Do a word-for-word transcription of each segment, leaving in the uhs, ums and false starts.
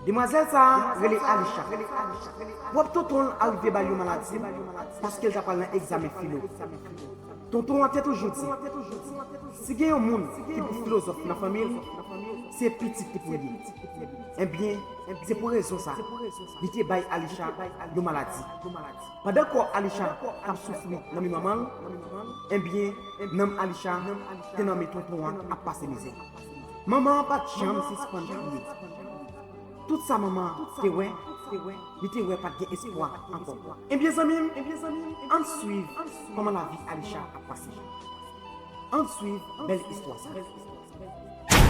Demwazèl sa a rele Alisha. Pwòp tonton l arive ba l yon maladi paske l t ap pral nan egzamen filo. Tonton an te toujou di, si gen yon moun ki pou filozòf nan fanmi l, se pitit li pou l ye. Ebyen, se pou rezon sa, li te bay Alisha yon maladi. Pandan kò Alisha t ap soufri nan men manman l, ebyen, nanm Alisha te nan men tonton an ap pase mizè. Manman an pa t janm sispann kriye. Tout sa manman an te wè, li te wè pa t gen espwa ankò. Ebyen, zanmi m, ann swiv kòman lavi Alisha ap pase. Ann swiv bèl istwa sa.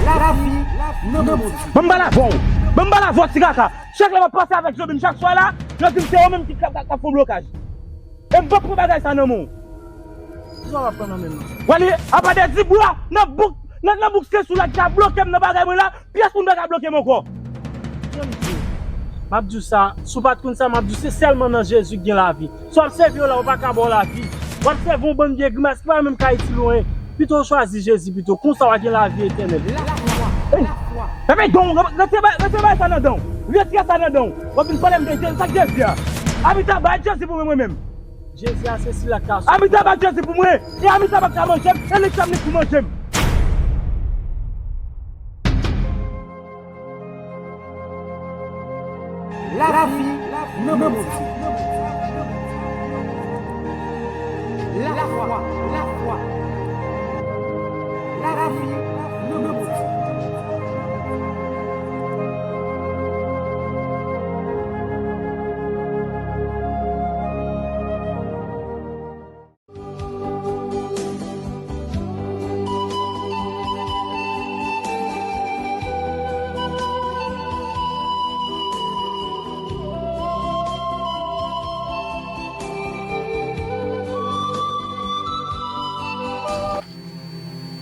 Lavi nan men Bondye. Ban m pale avè w. Ban m pale avè w, ti kaka. Chak lè m ap pase avèk Jovin, chak swa la, yo di m se yo menm ki k ap, k ap fè blokaj. E m p ap pran bagay sa nan men w. Kisa w ap pran nan men m nan? W ale, apa de di bwa, nan bouk, nan, nan bouk se sou la ki ka bloke m nan bagay mwen la, pyès moun pa ka bloke m ankò. Jan m di w, m ap di w sa, si w pa t konn sa, m ap di w, se sèlman nan Jezi k gen lavi. Sa w ap sèvi yo la, yo pa ka ba w lavi. W ap sèvi yon bann vye grimas ki pa menm ka itil ou anyen. Pito w chwazi Jezi pito, konsa w a gen lavi etènèl. Ey! Fèmen don, rete bay, rete bay sa nan dan w. Retire sa nan dan w. W ap vin pale m de Jezi, sa k Jezi a? Anmita bay Jezi pou mwen, mwen menm. Jezi a se sila k ka sove. Anmita bay Jezi pou mwen. E Anmita pa ka manje m, e li k ap ni pou manje m. Lavi nan men Bondye. Lafwa, lafwa. Lavi nan men Bondye.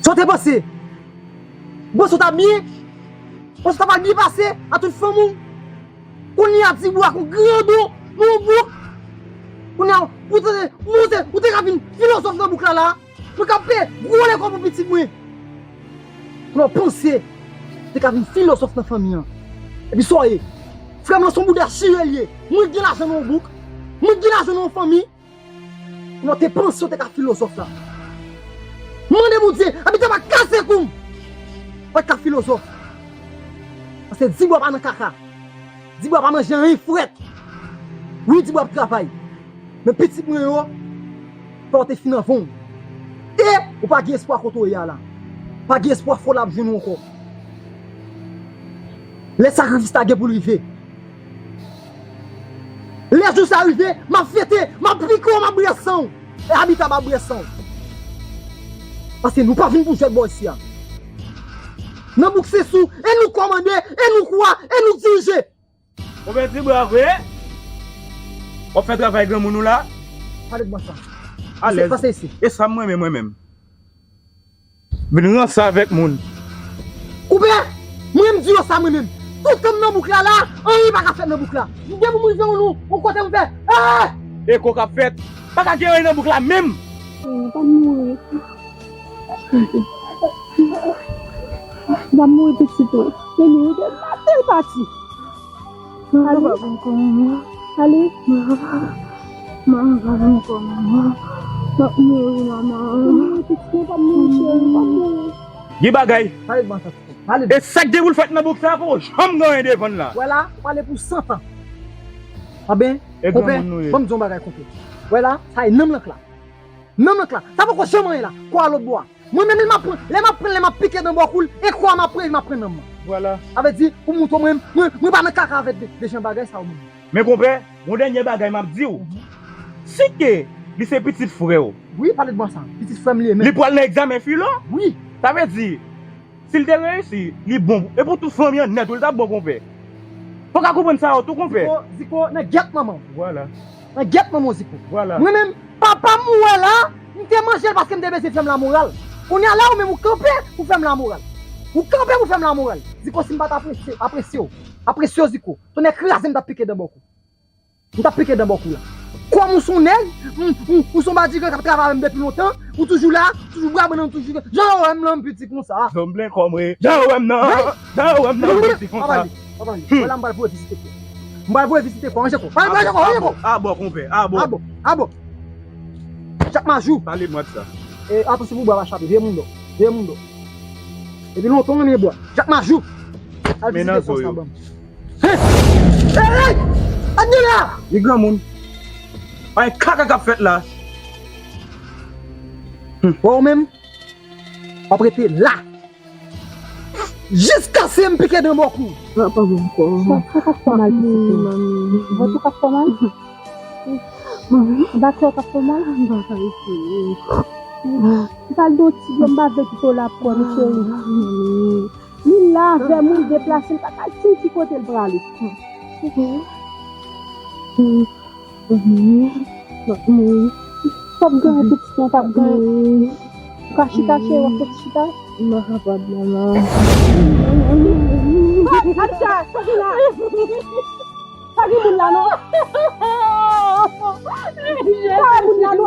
Sa w te panse? Panse w t ap byen? Panse w t ap byen pase a tout fanmi w? Kounye a ti bwa kon grandon nan yon bouk. Kounye a, ou te, ou te, ou te ka vin filozòf nan bouk la la. Mwen k ap peye gwo lekòl pou pitit mwen. Kounye a, w panse w te ka vin filozòf nan fanmi an. Epi sa w ye? Frè m lan se yon bouda chire l ye. Mwen k gen lajan nan yon bouk. Mwen k gen lajan nan yon fanmi. Kounye a, w te panse w te ka filozòf la. Mande Bondye, Anmita pa kase kou m. Pa t ka filozòf. Paske dibwa pa nan kaka. Dibwa pa manje anyen frèt. Wi, dibwa ap travay. Men pitit mwen yo, pa w te fin anvan w. E ou pa gen espwa kote w ye a la. Pa gen espwa fò l ap jwenn ou ankò. Lè sakrifis la gen pou l rive. Lè jou sa rive, m ap fete, m ap pike w, m ap bwè san w. E Anmita m ap bwè san w. Paske nou pa vin pou jwèt bò isi a. Nan bouk se sou, e nou kòmande, e nou kwa, e nou dirije. Ou byen di bravo, wi. W ap fè travay granmoun ou la. Pale de mwen sa. Alèz. Pase isi. E sa m renmen mwen menm. Vin ranse avèk moun. Koupe! Mwen menm di yo sa mwen menm. Toutan m nan bouk la la, anyen pa ka fèt nan bouk la. Depi m rive yon, yon kote m fè, eh! Eko k ap fèt. Pa ka gen anyen nan bouk la menm. Mwen pa mouri. M pa mouri pitit mwen. Men li rete maten l pati. Mwen pa bon kò mwen. Ale. Mwen pa bon kò mwen. M ap mouri, manman. Mwen pa mouri, cheri, m pa mouri. Gen bagay. Pale de mwen sa, pale de. E sa k gen pou l fèt nan bouk sa, poko janm gen anyen devan l la. Wè la, ou pale pou san tan. Anben, konpè, ban m di yon bagay, konpè. Wè la, sa e nanm lan k la. Nanm lan k la. Sa poko janm anyen la. Kwa lòt bò a. Mwen menm, lè m ap pran, lè m ap pran, lè m ap pike dan bò kou l, e kwa m ap pran, e m ap pran nanm lan. Vwala. Sa vle di, pou m montre w mwen, mwen, mwen pa nan kaka avèk de, de jan bagay sa yo, mwen. Men konpè, yon dènye bagay m ap di w. Mhm. Si ke li se pitit frè w. Wi, pale de mwen sa. Pitit frè m li ye menm. Li pral nan egzamen filo? Wi. Sa vle di, si l te reyisi, li bon. E pou tout fanmi an nèt, wi, l t ap bon, konpè. Fò w ka konprann sa yo tou, konpè. Ziko, Ziko, nan gyèt manman w. Vwala. Nan gyèt manman w, Ziko. Vwala. Mwen menm, papa m ou wè la, m te manje l paske m te bezwen fè m lamoral. Kounye a la, ou menm ou kanpe pou fè m lamoral. Ou kanpe pou fè m lamoral. Ziko, si m pa t apresye, apresye w, apresye w, Ziko, tonnè kraze m, m t ap pike dan bò kou. M t ap pike dan bò kou la. Kòm ou se yon nèg, m, m, ou se yon badigan k ap travay avè m depi lontan, ou toujou la, toujou bra bann nan, toujou, jan yo wè m lan, m piti konsa. Zanblen kòm, wi. Jan yo wè m nan, jan yo wè m nan, m piti konsa. Papa, wè la m pral voye vizite kò. M pral voye vizite kò, ranje kò. Pral ranje kò, ranje kò. Abò, abò, konpè, abò. Abò, abò. Jak Majou. Pale mwen sa. E, atansyon pou bwa pa chape, vye moun dò. Vye moun dò. Epi lontan w renmen bwa. Jak Majou. Al vizite kò sa ban m. Hey! Hey! Hey! Adye la! Li granmoun. Pa gen kaka k ap fèt la. Wè ou menm? W ap rete la. Jiskaske m pike dan bòkou. Papa m ankò. Sa, sa k ap fè w mal pitit mwen? Vant ou k ap fè w mal? Batè w k ap fè w mal? M pa ka eseye. M pral de yon ti dlo, m pa vle kite w la pou wè m, cheri. Li la avè m, li deplase, li pa ka di m ki kote l prale. Pap gen pitit mwen, pap gen. Ou ka chita, cheri, w ap fè ti chita? M pa kapab, manman. Alisa, Sabina! Pa gen moun la, non. Pa gen moun la, non.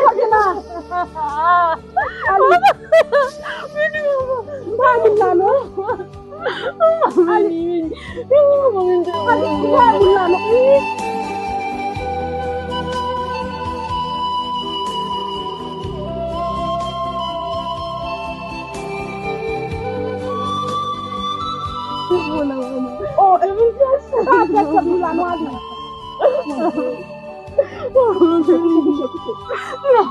Pa gen la. Ale. Pa gen moun la, non. Ale. Ale, pa gen moun la, non. Oh, e vin fè sa. Pa fè sa pou la, non, ale. Kouche, kouche, kouche. Non.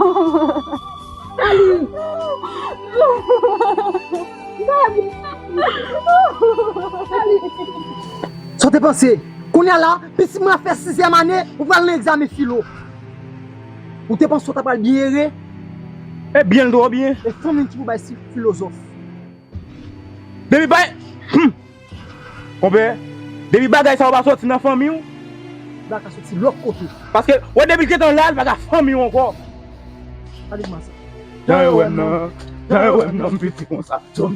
Ale. Ale. Sa w te panse? Kounye a la, pitit mwen ap fè sizyèm ane, ou pral nan egzamen filo. Ou te panse w ta pral byen ere? E byen l twò byen. E fanmi m ki pou bay si filozòf. Depi bay, hmm. Konpè, depi bagay sa yo pa soti nan fanmi w, bagay ka soti lòt kote. Paske, wè, depi l gentan la, l pa ka fanmi w ankò. Pale kòman sa? Jan yo wè m nan, jan yo wè m nan, m piti konsa. Jan yo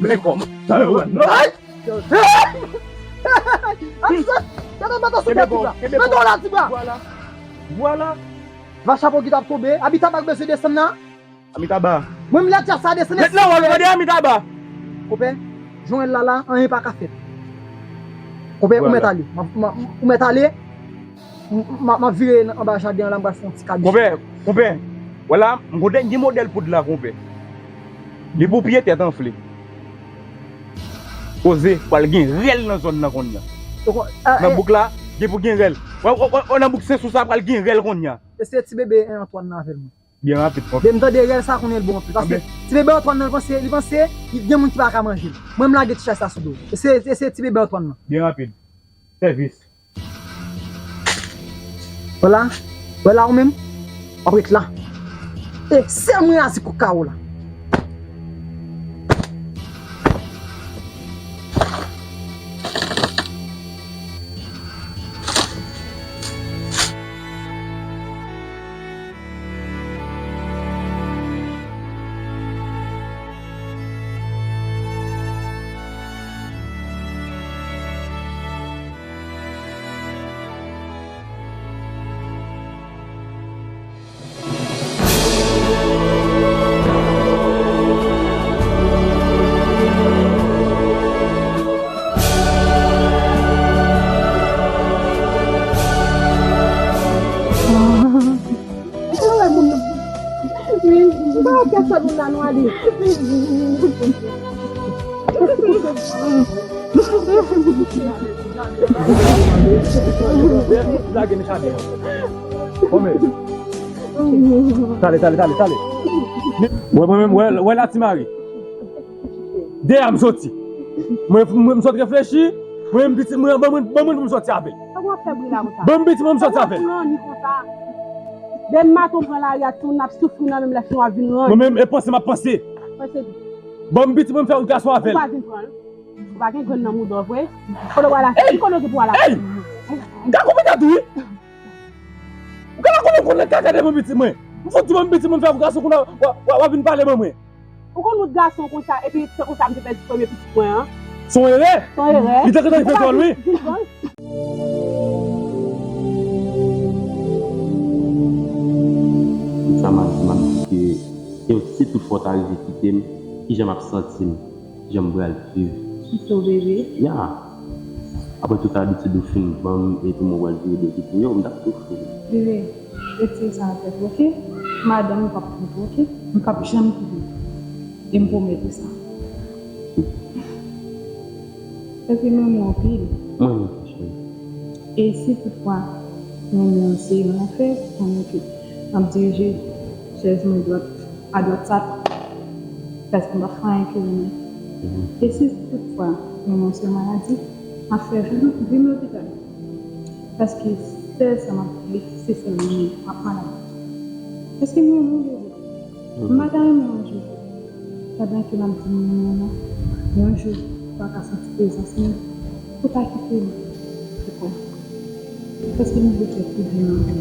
wè m nan. Ay! Ay! Ay! Atizan, gade mwen sou tèt la. Mete w la, ti bra. Vwala. Vwala. Va chapo ki t ap tonbe. Abita bak bezwen desann nan. Amitabha. Mwen, m lè tya sa desann. Mentnan, w ap tande Amitabha. Konpè, jan w wè l la la, anyen pa ka fèt. Konpè, ou mèt ale. M ap, m ap, ou mèt ale. M, m, m ap vire nan, anba jaden an la, m pral fè yon ti kabich. Konpè, konpè. Vwala, m gon dènye modèl poud la, konpè. Li pou pye tèt anfle. Koze, pral gen rèl nan zòn nan kounye a. Nan bouk la, gen pou gen rèl. Wè, wè, wè, wè, nan bouk Sensou sa, pral gen rèl kounye a. Eseye ti bebe Antoine nan avè l, mwen. Byen rapid, konpè. Depi m tande rèl sa, konnen l bon anpil. Paske ti bebe Antoine nan, li panse, li panse, gen moun ki pa ka manje l. Mwen, m lage ti chay sa sou do l. Eseye, eseye ti bebe Antoine nan. Byen rapid. Sèvis. Vwala, vwala ou menm, w ap ret la. E sèl mwen razi kou kawo la. Wi, m pa wè pèsòn moun la non, ale. Lage Michael. Tale, tale, tale, tale. Wè mwen menm, wè, wè la ti mari. Deyò a m soti. Mwen, mwen, m sot reflechi. Mwen, m pitit mwen, ban mwen, ban mwen pou m soti avè l. Sa w ap fè bri la konsa? Ban m pitit mwen, m soti avè l. Sa w ap pran ni konsa? Demen maten w pran lari a, timoun ap soufri nan menm lè w ap vin rann. Mwen menm, e panse m ap panse. Panse ki? Ban m pitit mwen, m fè wout gason avè l. Ou pa vin pran l. Ou pa gen grenn nan mouda w vre. Kote w pral achte? Ki kote w gen pou w al achte? Ey! Gade kòman w ap tou, wi. Ou ka la konnen konnen kaka devan pitit mwen. M fout di ban m pitit mwen, m fè pou gason kounye a, w, w, w ap vin pale ban mwen. Ou konn wout gason konsa, epi se konsa m te pèdi premye pitit mwen an. Se yon erè. Se yon erè. Li te gentan fè tòl, wi. Vin pran l. Sa m ap di, m ap di ke, e si tout fwa w ta rive kite m, kijan m ap santi m? Kijan m pral viv? Kite w, bebe? Ya. Apre tout abitid ou fin ban m, epi mwen pral vire do kite yo, m t ap soufri. Bebe, retire sa nan tèt ou, oke? Madanm ou p ap koute w, oke? M p ap janm koute w. E m pwomèt ou sa. Epi m renmen w anpil. Mwen menm tou, cheri. E si toutfwa renmen an se yon afè, konnen ke m ap dirije chèz mwen dwat, adwat Satan. Paske m p ap fè anyen ki renmen. E si toutfwa renmen an se yon maladi, m ap fè vi m lopital. Paske sèl sa m ap vle, se sèl mwen m ap malad. Paske m renmen w, Bebe. M pa ta renmen yon jou, pandan ke m ap di m renmen w nan, yon jou, ou pa ka santi prezans mwen, ou ta kite m pou kò m. Paske m vle fè pi byen anpil.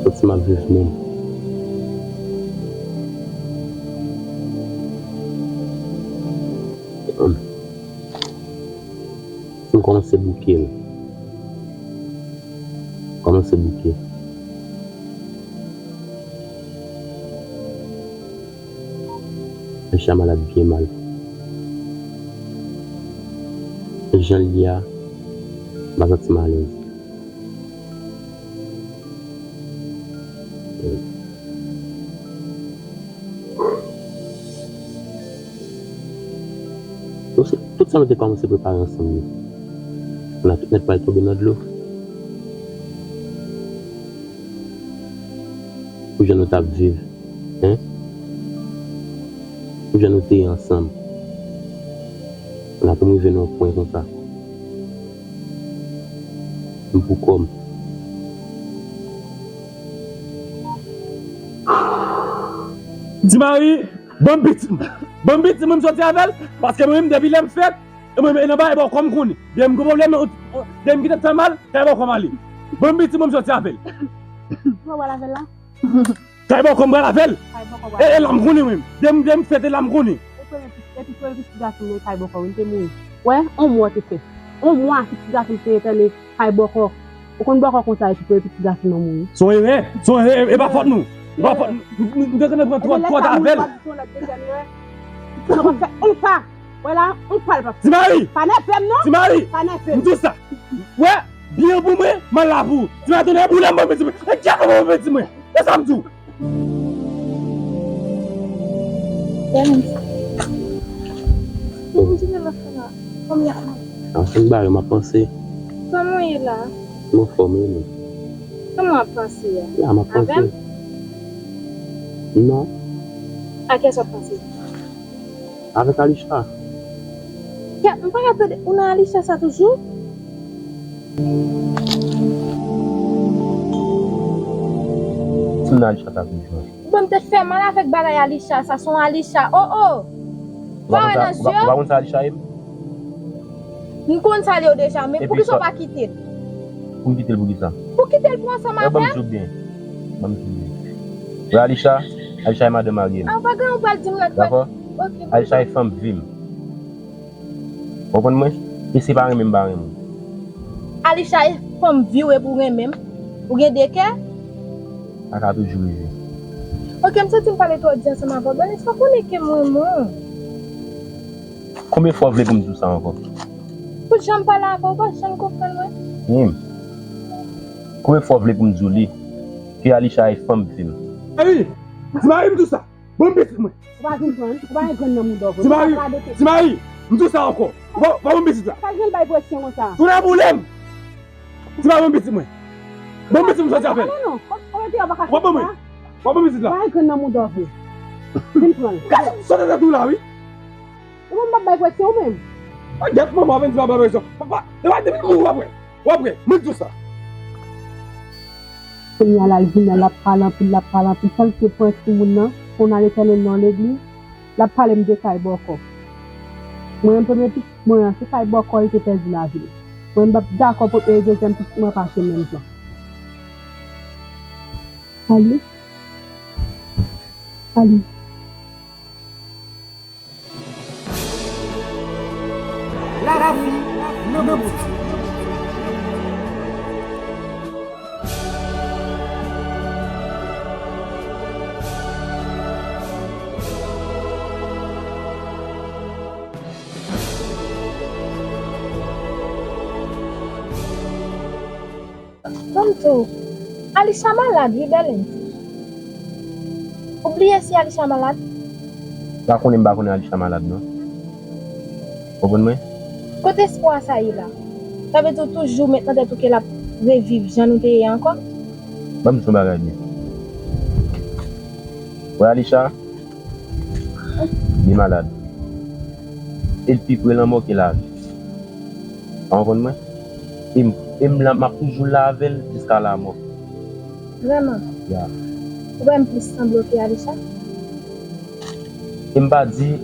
Santi m ap viv menm. M kòmanse bouke l. Kòmanse bouke. Aisha malad byen mal. E jan l ye a, m pa santi m alèz. Tout sa nou te kòmanse prepare ansanm yo, nou tout nèt pral tonbe nan dlo. Pou jan nou t ap viv, en? Pou jan nou te ye ansanm. N ap rive nan yon pwen konsa. M pou kò m. Ti Mari, ban m pitit mwen. Ban m pitit mwen, m soti avè l, paske mwen menm depi lè m fèt, e mwen menm e nan bagay bòkò m konnen. Depi m gen pwoblèm, depi m kite fè mal, kay bòkò m ale. Ban m pitit mwen, m soti avè l. Ou pral avè l la? Kay bòkò m pral avè l. Kay bòkò w pral avè l. E, e la m konnen mwen menm. Depi m, depi m fèt, e la m konnen. E premye pitit, epi premye pitit gason m nan, kay bòkò wi, m te mouri. Wè, yon mwa te fè. Yon mwa pitit gason m te etène kay bòkò. Ou konn bòkò konsa epi pou pitit gason nan mouri. Se yon erè, se yon erè, e pa fòt nou. E pa fòt nou. Nou, nou, nou te konn pran twò, twò t avè l. Ti Mari! Wè la, on pal pa. Ti Mari! Pa nève m non. Ti Mari! Pa nève m. M di w sa. Wè, byen pou mwen, m al la pou ou. Ti Mari, tounen boule m ban pitit mwen. E kèt ou ban pitit mwen. E sa m di w. Dènye. Mwen di nan fè la. Kòman y ap? Anfin bare, m ap panse. Kòman w ye la? M anfòm wi, mwen. Kòman w ap panse a? Ya, m ap panse. Avè m? Non. A kiyès w ap panse? Avèk Alisha. Kè, m pa ka tande, ou nan Alisha sa toujou? Si m nan Alisha sa toujou. Bon, m te fè mal avèk bagay Alisha sa, se yon Alisha. Oh, oh! Ou pa wè nan zye w? Ou pa konn sa Alisha ye? M konn sa l ye deja, men poukisa w pa kite l? Pou m kite l poukisa? Pou kite l pou ansanm avè m? Ban m di w byen. Ban m di w byen. Wè Alisha, Alisha e madanm marye m. A, ou pa gen yon pral di m lòt pati. Dakò? Ok. Alisha e fanm vi m. Ou konprann mwen? E se pa renmen m pa renmen w. Alisha e fanm vi w epi w renmen m. Ou gen de kè? Sa ka toujou rive. Ok, m santi m pale twò di ansanm avè w. Bernice, pa konnen ke m renmen w. Konbyen fwa w vle pou m di w sa ankò? Tout jan m pale avè w, ou pa janm konprann mwen. Humm. Konbyen fwa w vle pou m di w li? Ke Alisha e fanm vi m. Ti Mari! Ti Mari, m di w sa! Ban m pitit mwen. Ou pa vin pran, ou pa gen grenn nan mouda w vre. Ti Mari, Ti Mari, m di w sa ankò. Ou pa, ou pa ban m pitit la. Sa l gen l bay presyon konsa? Tounen boule m. Ti Mari, ban m pitit mwen. Ban m pitit mwen, soti avè l. Ale non, ou pa ka fè sa. Ou pa ban mwen. Ou pa ban m pitit la. Pa gen grenn nan mouda w vre. Vin pran l. Gade, sot nan tèt ou la, wi. Ou konn m p ap bay presyon ou menm. A, gèt manman, vin di m ap bay presyon. Papa, depi, depi m mouri w ap wè. W ap wè, mwen di w sa. Kounye a la, l vin la, l ap pale anpil, l ap pale anpil. Sa l te pran timoun nan, pou n al etène nan legliz, l ap pale m de kay bòkò. Mwen menm premye pitit mwen an, se kay bòkò li te pèdi lavi l. Mwen m p ap dakò pou e dezyèm pitit mwen pase menm jan. Ali. Ali. Lavi nan Bondye. So, Alisha malad wi, Bèlens. Ou bliye si Alisha malad? Pa konnen, m pa konnen Alisha malad non. Konprann mwen? Kote espwa sa ye la? Sa vle di w toujou met nan tèt ou ke l ap reviv jan nou te ye ankò? Ban m di w yon bagay byen. Wè Alisha, li malad. E l pi pre lanmò ke lavi. Ou konprann mwen? E m, e m la, m ap toujou la avè l jiska lamò. Vrèman? Ya. Ou wè m plis sanble w ke Alisha? E m pa di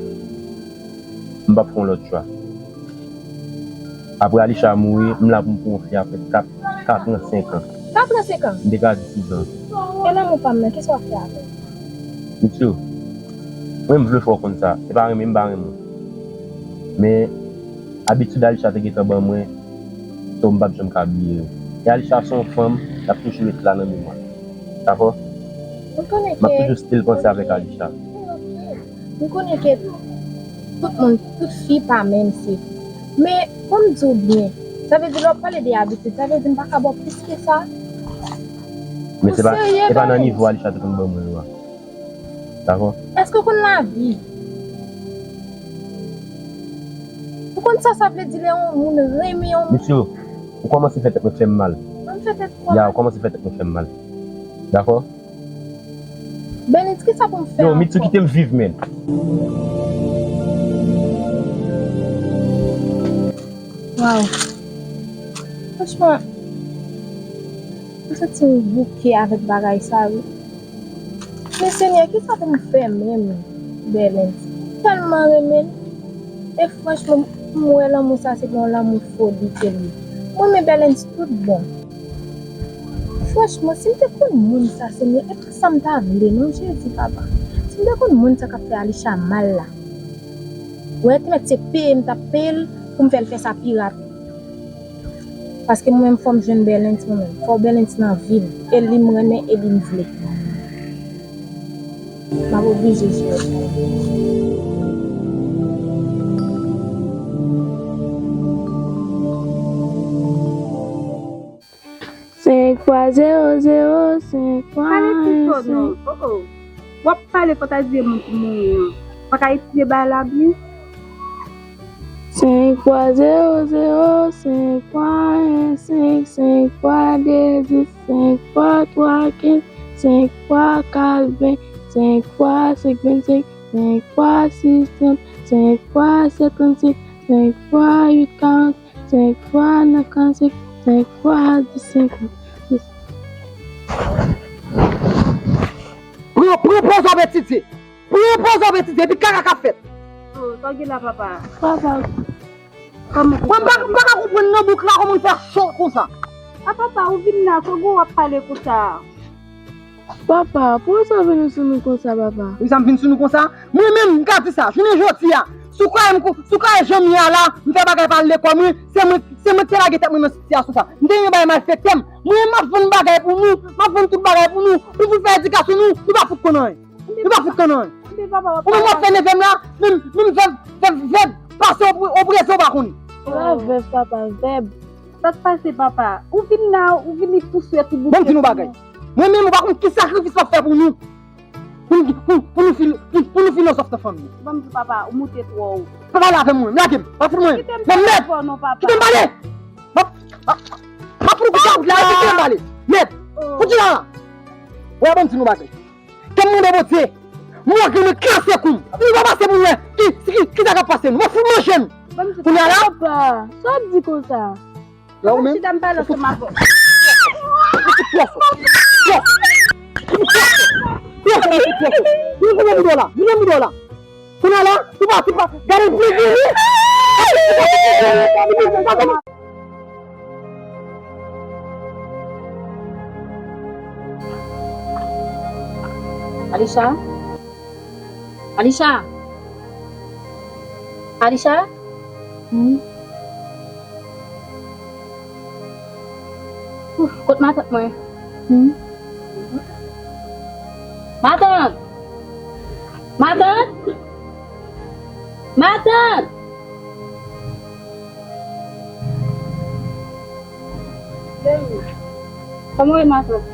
m p ap fè yon lòt chwa. Apre Alisha mouri, m la pou m pran yon fi apre kat, katran, senk an. Katran, senk an? M te ka di sis an. E lanmou pa m nan, kisa w ap fè avè l? Mitchou, mwen m vle fè w konn sa. Se pa renmen m pa renmen w. Men, abitid Alisha te gentan ban mwen, so m p ap janm ka bliye yo. E Alisha se yon fanm, l ap toujou rete la nan memwa m. Dakò? M konnen ke. M ap toujou still panse avèk Alisha. Ok. M konnen ke tout moun, tout fi pa menm se. Men, pou m di w byen, sa vle di lè w ap pale de abitid, sa vle di m pa ka ba w plis ke sa? Men se pa, se pa nan nivo Alisha te konn ban mwen yo a. Dakò? Èske w konn lavi? Ou konn sa sa vle di lè yon moun renmen yon moun? Mitchou, ou kòmanse fè tèt mwen fè m mal. Mwen fè tèt ou mal? Ya, ou kòmanse fè tèt mwen fè m mal. Dakò? Bèlens, kisa pou m fè ankò? Yo, Mitchou, kite m viv, men. Waw. Franchman, m santi m bouke avèk bagay sa, wi. Men Senyè, kisa pou m fè menm, Bèlens? M tèlman renmen l. E franchman, m wè lanmou sa se yon lanmou foli ke l ye. M renmen Bèlens tout bon. Franchman, si m te konn moun sa, Senyè, e pa sa m ta vle, non, Jezi, papa. Si m te konn moun sa k ap fè Alisha mal la, wè, te mèt se peye m t ap peye l pou m fè l fè sa pi rapid. Paske mwen menm, fò m jwenn Bèlens mwen menm. Fò Bèlens nan vi m. E li m renmen, e li m vle. M ap oblije jere sa. Senk fwa zewo zewo, senk fwa en, senk. Pale pi fò non. Oh, oh. W ap pale fò ta di e moun ki mouri an. Pa ka etidye bagay la byen. Senk fwa zewo zewo, senk fwa en, senk, senk fwa de dis, senk fwa twa kenz, senk fwa kat ven, senk fwa senk vennsenk, senk fwa sis trant, senk fwa sèt trannsenk, senk fwa uit karant, senk fwa nèf karannsenk, senk fwa dis senkant. Pran, pran pòz w ap etidye. Pran pòz w ap etidye, epi kaka k ap fèt. Oh, sa w gen la, papa? Papa. Kòman konsa? Mwen pa, m pa ka konprann nan bouk la, kòman l fè cho konsa. A papa, ou vin la, kòman w ap pale konsa? Papa, poukisa w vin sou nou konsa, papa? Wi, sa m vin sou nou konsa? Mwen menm, m ka di sa, jounen jodi a, si w kwè m kou-, si w kwè jan m ye a la, m fè bagay pa lekòl mwen, se mwen, se mwen ki te lage tèt mwen nan sitiyasyon sa. M te gen bagay malfektè m. Mwen, m ap vann bagay pou nou, m ap vann tout bagay pou nou, nou pou fè edikasyon nou, nou pa fout konn anyen. Nou pa fout konn anyen. Ou menm w ap fè neve m la, menm, menm vèv, vèv, vèv pase o, o prezan ou pa konnen. Se pa vèv, papa, vèb. Sa k pase, papa? Ou vin la, ou vini pou swèt ou bouke. Ban m di nou bagay. Mwen menm, ou pa konn ki sakrifis m ap fè pou nou. Pou nou, pou, pou nou fil-, pou, pou nou filozòf nan fanmi. Ban m di papa, ou moute twò wo. Pa pale avè m, mwen. Lage m. Pa fout mwen. Kite m pale avè w non, papa. Mèd. Kite m pale. M ap, m ap, m ap fout ou kout la, kite m pale. Mèd. Oh. Koute la. Wè, ban m di nou bagay. Kè m mande Bondye, malgre mwen kase kou m, li pa pase pou mwen. Ki, ki, ki sa k ap pase nou? Mwen fout manje m. Kounye a la? Papa, sa w ap di konsa? La ou menm? Chita m pale ansanm avè w. Ou fout pwòs ou. Pwòs. Ou fout pwòs ou. Pwòs ou, ou fout pwòs ou. Vin konprann mwen la. Vin konprann mwen la. Kounye a la, ou pa, ou pa, gade l vini, vini. Alisha? Alisha? Alisha? Hmm? Ouf, kot matant mwen? Hmm? Matant! Matant! Matant! Bèlens. Kòman w ye, matant?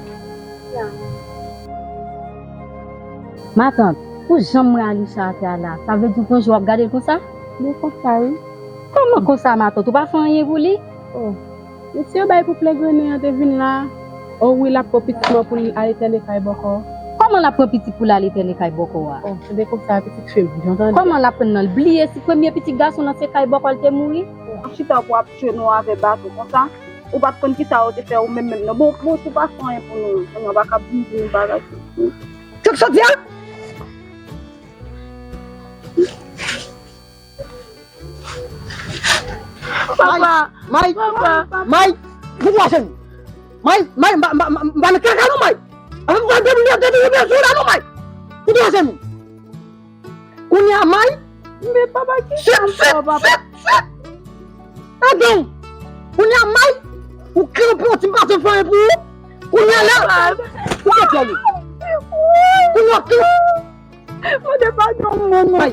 Matant, pou jan m wè Alisha atè a la, sa vle di w pran jou w ap gade l konsa? Men konsa, wi. Kòman konsa, matant? Ou pa fè anyen pou li? Oh. Mesye yo bay pou plen grennen an te vin la. Oh wi, l ap pran pitit mwen pou l al etène kay bòkò. Kòman l ap pran pitit pou l al etène kay bòkò a? Oh, se de konsa, pitit fi m, jan tande. Kòman l ap pran nan l? Bliye si premye pitit gason nan se kay bòkò l te mouri? Oh, ap chita pou ap tchwe nou avè bato konsa. Ou pa t konn kisa yo te fè ou menm menm non. Bon, bon, si w pa fè anyen pou nou, kounye a w pa ka vin di nou bagay sou. Sa k sot di a? Papa, May, papa. May, pou twa jenou. May, May, m pa, m pa, m pa, m pa nan kaka non, May. Ann, m pa depi lè depi ou bezwen la non, May. Pou twa jenou. Kounye a, May. Men papa, ki sa m fè, papa? Sit, sit, sit. Adan. Kounye a, May, ou kanpe, ou di m pa janm fè anyen pou ou. Kounye a la, ou te vyole. Kounye a, ou Mande padon mwen non.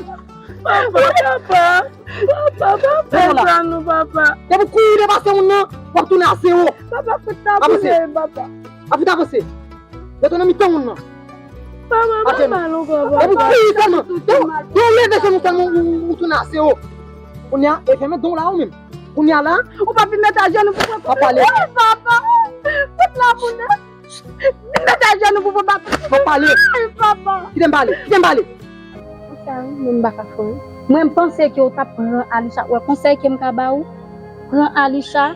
Papa, papa, papa, pa fè sa non, papa. Depi w kouri depase moun nan, w ap tounen a zewo. Papa, fout la pou mwen, papa. Ap vin avanse. Yo tounen mitan moun nan. Papa, pa mal ankò, papa. Depi w kouri sèlman, depi w leve jenou sèlman, ou, ou tounen a zewo. Kounye a, e fèmen don la ou menm. Kounye a la. Ou pa vin met ajenou pou mwen. Pa pale. Papa, fout la pou mwen. Vin met ajenou pou papa. Mwen pale. Ay, papa. Kite m pale. Kite m pale. Konsa, wi, mwen m pa ka fè anyen. Mwen, m panse ke w t ap pran Alisha. Wè, konsèy ke m ka ba ou, pran Alisha,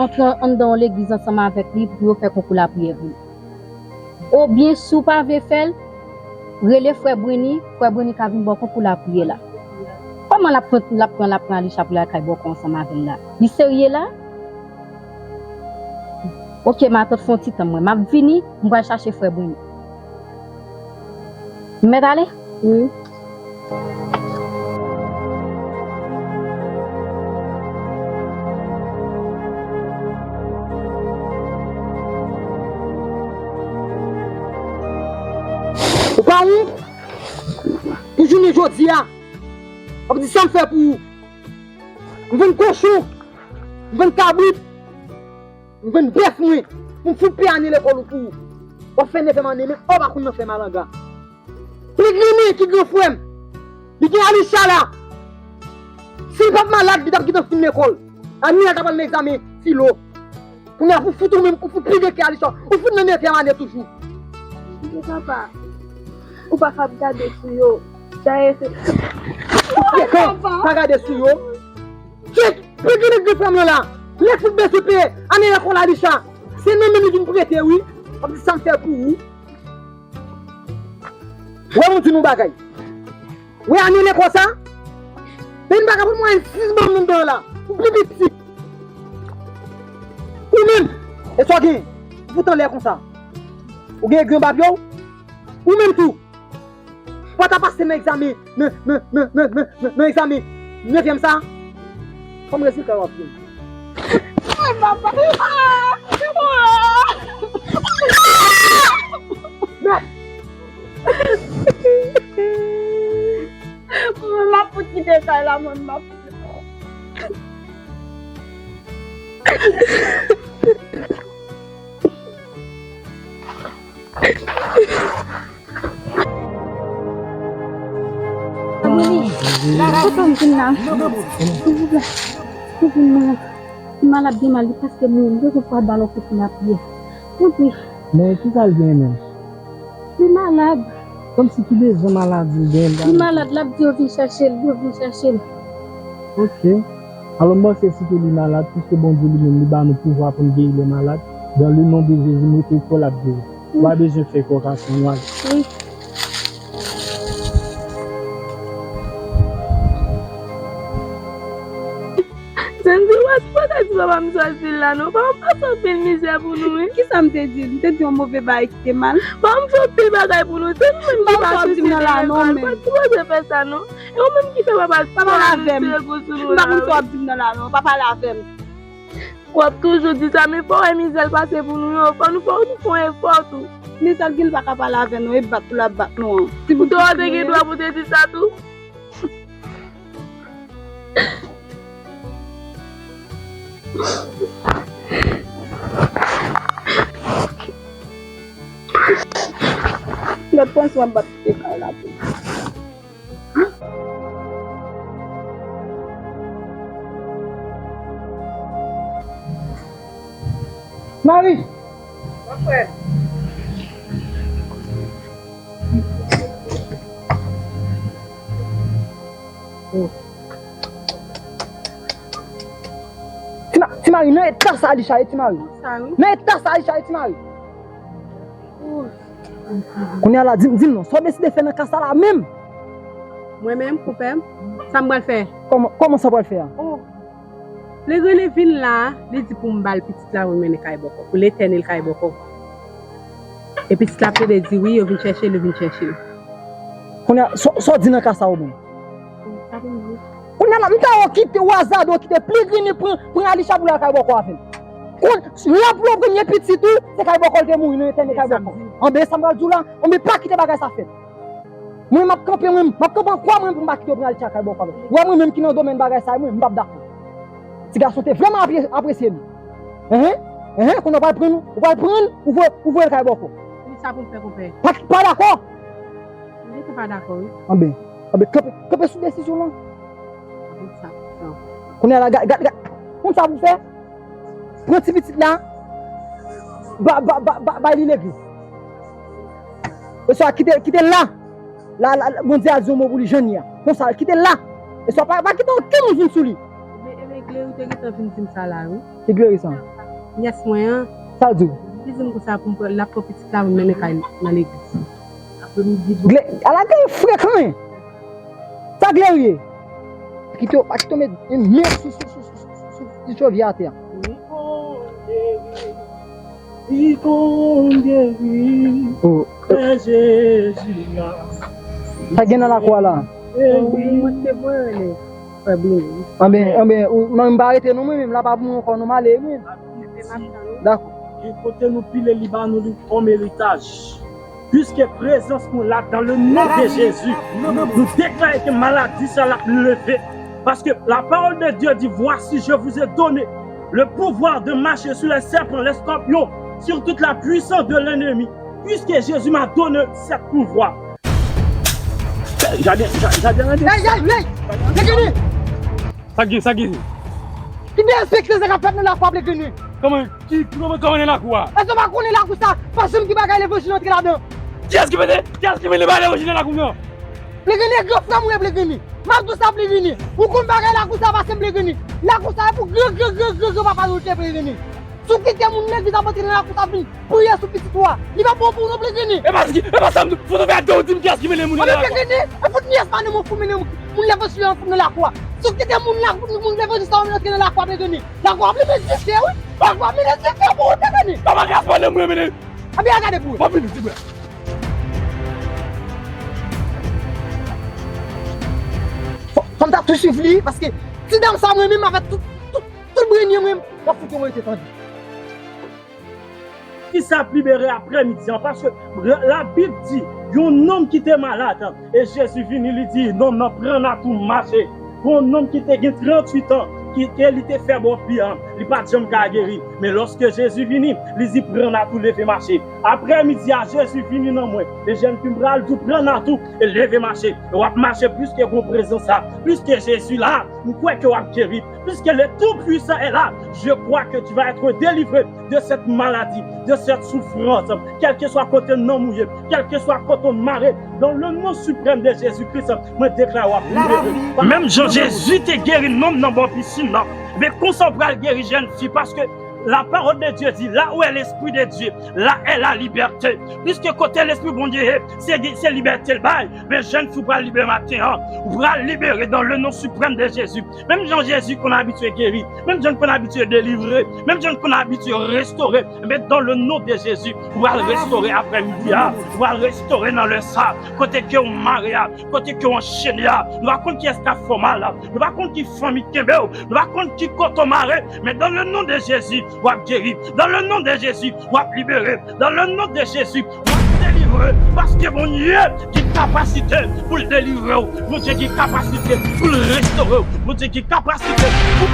antre anndan yon legliz ansanm avèk li pou yo fè konkou lapriyè pou li. Oubyen, si w pa vle fè l, rele frè Brenny, frè Brenny ka vin ba w konkou lapriyè la. Kòman l ap pran, l ap pran, l ap pran Alisha pou l al kay bòkò ansanm avè l la? Li serye la? Oke, matant, fè yon ti tan mwen. M ap vini, m pral chache frè Brenny. M mèt ale? Wi. Ou pa wont? Pou jounen jodi a, w ap di sa m fè pou ou. M vann kochon, m vann kabrit, m vann bèf mwen, pou m fout peye ane lekòl ou pou ou. W ap fè nevyèm ane, men w pa konn nan fè malanga. Plegrimen ki gran frè m, li gen Alisha la. Si l pa t malad, li t ap gentan fin lekòl. Ane a t ap al nan egzamen filo. Kounye a pou fout ou menm, ou fout pi byen ke Alisha. Ou fout nan nevyèm ane toujou. Men papa, ou pa kab gade sou yo. Dayè se... Papa, pa gade sou yo. Chèk, pran grenn grenn frè m lan la. Lè fout bezwen peye ane lekòl Alisha, se nan men li vin prete, wi. W ap di sa m fè pou ou. Wè, m di nou bagay. Wè, ane lekòl sa, peyi m pa ka pran mwayen sis banm nan dan la. Ou pi piti. Ou menm, e sa w genyen? Ou fout anlè konsa. Ou gen egri anba pye w? Ou menm tou. Ou pa ta pase nan egzamen, nan, nan, nan egzamen nevyèm sa? Kòm rezilta w ap jwenn? Ay, papa! Mèt! Mwen, m ap fout kite kay la, mwen, m ap fout. Abone. Kote m vin la? Silvouplè. Silvouplè. Li malad gen mal, li prèske mouri. M bezwen pou al ba l yon kout lapriyè. Tanpri. Men kisa l gen menm? Li malad. Kòmsi ki bezwen maladi l gen la? Li malad, l ap di yo vin chèche l, yo vin chèche l. Ok. Alò, m panse si ke li malad, piske Bondye li menm, li ba nou pouvwa pou n geri lè malad, dans le nom de Jésus, m rete kwè l ap geri. Ou pa bezwen fè kò kase, nou ale. Wi. Sendy, ou pa, ou pa ta di papa m sòti la non. Papa m pase anpil mizè pou nou, wi. Kisa m te di l? M te di yon move bagay ki te mal? Papa m fè anpil bagay pou nou. Se nou menm ki pa sou chemen lekòl. Ou pa sipoze fè sa non. E ou menm ki fè papa, papa retire gou sou nou la, wi. M pa konn sa w ap di m nan la non. Pa pale avè m. W ap toujou di sa, men fò w wè mizè l pase pou nou yo. Fò nou, fò nou fè yon efò tou. Men sa l gen, l pa ka pale avè nou, e bat pou l ap bat nou an. Poutan w te gen dwa pou te di sa tou. Mwen sou ap bat kite kay la tou. Mari! Mon frè. Ti Ma-, Ti Mari, nan eta sa Alisha ye, Ti Mari. Sa wi. Nan eta sa Alisha ye, Ti Mari. Ooh. Kounye a la, di m, di m non, sa w deside fè nan ka sa la menm? Mwen menm, konpè m, sa m pral fè? Kòman, kòman sa w pral fè a? Oh. Legrene vin la, li di pou m ba l pitit la pou m mennen kay bòkò, pou Letènèl kay bòkò. E pitit la plede di wi, yo vin chèche l, yo vin chèche l. Kounye a, sa, sa w di nan ka sa ou menm? Sa pou m di. Kounye a la, m ta wè w kite, w azade w kite Legrene pran, pran Alisha pou l al kay bòkò avè l. Kounye a pou l premye pitit ou, se kay bòkò l te mouri, nan Letènèl kay bòkò. Anben, sa m pral di w la, anben pa kite bagay sa fèt. Mwen, m ap kanpe, mwen, m ap kanpe an kwa, mwen, pou m pa kite yo pran Alisha kay bòkò avè l. Wè, mwen menm ki nan domèn bagay sa, mwen, m p ap dakò. Ti gason te vrèman apre-, apresye li. Enhen, enhen, kounye a w pral pran, ou pral pran, ou voye, ou voye l kay bòkò. Ki sa pou m fè, konpè? Pa, pa dakò? Mwen te pa dakò, wi. Anben, anben, kanpe, kanpe sou desizyon lan. Anben, sa pou fè. Kounye a la, gad, gad, gad. Konn sa pou fè? Pran ti pitit la, ba, ba, ba, ba, bay li legliz. Oswa kite, kite l la. La, la, la, Bondye a di yon mo pou li, jan l ye a. Konsa, kite l la. Oswa pa, pa kite okenn moun vin sou li. Ebyen, ebyen, Gleri te gentan vin di m sa la, wi. Ki Gleri sa? Nyès mwen an. Sa l di w? Li di m konsa pou m pran, l ap pran pitit la pou m mennen kay nan legliz. Gleri, ala Gleri frekan, hein. Sa Gleri ye? Pa kite, pa kite w met men sou, sou, sou, sou, sou, sou, sou, sou, sou chevy atè a. Li konn geri. Li konn geri. Oh. Frè Jezi la. Sa gen nan lakou a la? Mwen te voye rele frè Bruno. Anben, anben, ou, mwen m pa rete non, mwen menm, la pa pou mwen ankò non, m ale, mwen. Dakò. Gen kote nou pile li ba nou li kòm eritaj. Puiske prezans mwen la, dans le nom de Jésus, nou deklare ke maladi sa l ap leve. Parce que la parole de Dieu dit, voici, je vous ai donné le pouvoir de marcher sur les serpents, les scorpions, sur toute la puissance de l'ennemi. Puisque Jésus m'a donné ce pouvoir. Gade, gade, gade. Hey, hey, hey! Hey, gade! Sa gen, sa gen. Ki derespekte sa k ap fèt nan lakou a, Blegrini? Kòman, ki, kòman, kòman nan lakou a? Èske w pa konnen lakou sa? Pa janm gen bagay levanjil antre ladan. Kiyès ki mete, kiyès ki mete bagay levanjil nan lakou m nan? Blegrini, e gran frè m ou ye, Blegrini. M ap di w sa, Blegrini. Ou konn bagay lakou sa pase m, Blegrini. Lakou sa e pou gran, gran, gran, gran, gran papa nou te, Blegrini. Si w kite moun legliz ap antre nan lakou sa vin priye sou pitit ou a, li p ap bon pou ou non, Blegrini. E pa, e pa sa m di, fout ou fè a, ou di m kiyès ki mennen moun nan lakou a. Blegrini, e fout nyès pa nan mwen pou mennen moun levanjil an fout nan lakou a. Si w kite moun la, moun levanjil sa yo antre nan lakou a, Blegrini. Lakou a ap limen dife, wi. Lakou a ap limen dife pou ou, Blegrini. Kòman nyès pa nan mwen mennen? Ebyen, al gade pou ou. M ap vini, ti frè. Fò, fò m ta tou swiv li, paske ti dam sa mwen menm avèk tout, tout, tout brenye mwen, m ap fout yon rete tande. Ki sa ap libere aprèmidi an? Paske Labib di, yon nonm ki te malad, e Jezi vini, li di nonm nan, pran natou w, mache. Yon nonm ki te gen tranntuit an, ki, ke li te fè bò pye an, li pa t janm ka geri. Men lòske Jezi vini, li di, pran natou w, leve mache. Aprèmidi a, Jezi vini nan mwen, e jèn fi m pral di w, pran natou w e leve mache. E w ap mache pliske gon prezans la, pliske Jezi la, m kwè ke w ap geri. Puisque le Tout-Puissant est là, je crois que tu vas être délivré de cette maladie, de cette souffrance, kèlkeswa kote nanm ou ye, kèlkeswa kote w mare, dans le nom suprême de Jésus-Christ, mwen deklare w ap libere. Menm jan Jezi te geri nonm nan bò pisin nan, men konsa w pral geri jèn fi, paske la parole de Dieu dit, là où est l'Esprit de Dieu, là est la liberté. Puisque kote Lespri Bondye ye, se, se libète l bay. Men jèn fi, w pral libere maten an. Ou pral libere dans le nom suprême de Jésus. Menm jan Jezi konn abitye geri, menm jan l konn abitye delivre, menm jan l konn abitye restore, men dans le nom de Jésus, ou pral restore aprèmidi a, ou pral restore nan lè sa, kote ke w mare a, kote ke w anchene a, nou pa konn kiyès k ap fè w mal, nou pa konn ki fanmi k kenbe w, nou pa konn ki kote w mare, men dans le nom de Jésus, w ap geri. Dans le nom de Jésus, w ap libere. Dans le nom de Jésus, w ap delivre. Paske Bondye gen kapasite pou l delivre w. Bondye gen kapasite pou l restore w. Bondye gen kapasite pou